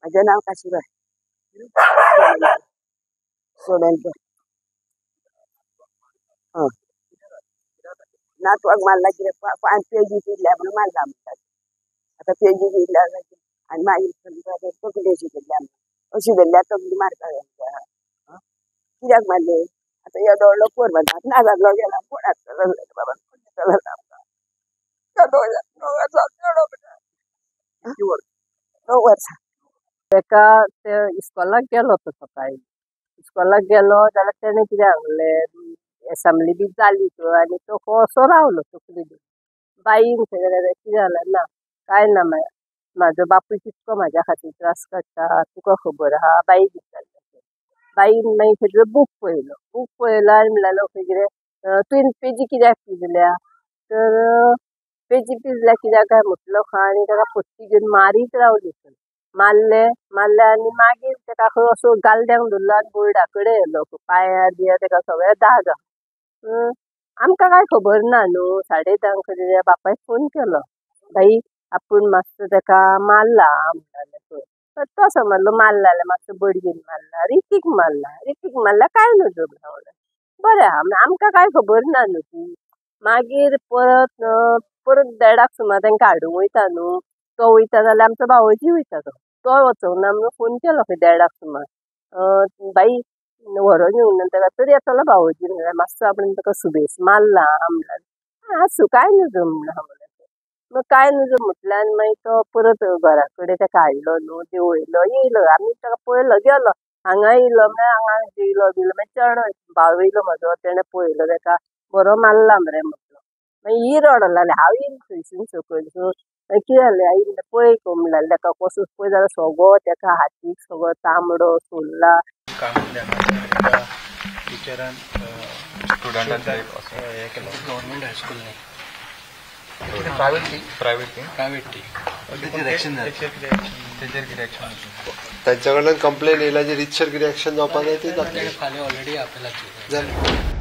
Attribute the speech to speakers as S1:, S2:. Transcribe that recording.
S1: म्हजें नांव काशीबाय सोडणकर. हय, नातवाक मारला कितें 5 पेजी पिजल्या म्हणून मारला म्हणटात. आतां पेजी पिजल्या आनी मागीर तकली अशी धरल्या, अशी धरल्यार तकली मारता. कित्याक मारले? आतां येदो व्हडलो पोर ना जाल्लो गेला. कोण आसतलो बाबा? कोण दितलो आमकां? 9 वर्सां चेडो, 9 वर्सां.
S2: ताका ते इस्कॉलाक गेलो तो. सकाळी इस्कॉलाक गेलो जाल्यार तेणें कितें सांगलें, एसेंब्ली बी जाली थंय आनी तो खंय असो रावलो तकली धरून. बाईन खंय जाल्यार कितें जालें ना काय ना, म्हाजो बापूय कितको म्हाज्या खातीर त्रास काडटा तुका खबर आहा? बाईक विचारलें. बाईन मागीर खंय बूक पळयलो. बूक पळयलो आनी म्हणलें खंय कितें, तुवें पेजी कित्याक पिजल्या? तर पेजी पिजल्या कित्याक काय म्हटलो खंय आनी ताका पट्टी घेवन मारीत रावली थंय. मारले मारले आनी मागीर ताका खंय असो गालद्यांक धरलो आनी बोर्डा कडेन व्हेलो. पांयार बियार ताका सगळे दाग आहा. आमकां कांय खबर ना न्हू. 10:30 खंय तेज्या बापायक फोन केलो. बाई, आपूण मातसो ताका मारला म्हणटालें खंय. तो समजलो मारला जाल्यार मातसो बडयेन मारला, रितीक मारला. रितीक मारला काय नजो म्हणलें, बरें आहा. आमकां कांय खबर ना न्हू ती. मागीर परत परत देडाक सुमार तांकां हाडूंक वयता न्हू तो वयता जाल्यार आमचो भावोजी वयता. तो तो वचोंक ना म्हणून फोन केलो खंय देडाक सुमार, बाई व्हरोन येवंक ना ताका. तरी येतलो भावोजी म्हणल्यार मातसो आपणें ताका सुबेज मारला म्हणल्यार, आसूं काय नजो म्हणलें. मग काय नजो म्हटलें आनी मागीर तो परत घरा कडेन ताका हाडलो न्हू, देंवयलो, येयलो. आमी ताका पळयलो, गेलो हांगा येयलो म्हळ्यार हांगा जेयलो बियलो. मागीर चेडो भाव येयलो म्हजो, तेणें पळयलो ताका, बरो मारला मरे म्हटलो. मागीर ही रडोंक लागली. हांव येयलें थंयसून सकयल. सो मागीर कितें जालें आई म्हणलें, पळय गो म्हणलें ताका कसो पळय जाल्यार सगळो ताका हातीक सगळो तांबडो सोडला.
S3: टिचरान
S4: स्टुडंटांचे
S3: हे केलो.
S5: गव्हर्नमेंट हायस्कूल न्ही.
S3: प्रायव्हेट ती.
S4: प्रायव्हेट ती.
S5: प्रायव्हेट ती.
S6: तेचेर एक्शन जाता.
S4: तेचेर कितें एक्शन?
S6: तांच्या कडल्यान कंप्लेन येयला, जे रितसर कितें एक्शन जावपाक जाय ते जातलें.
S5: फाल्यां ऑलरेडी अपेलाचेर
S6: जालें.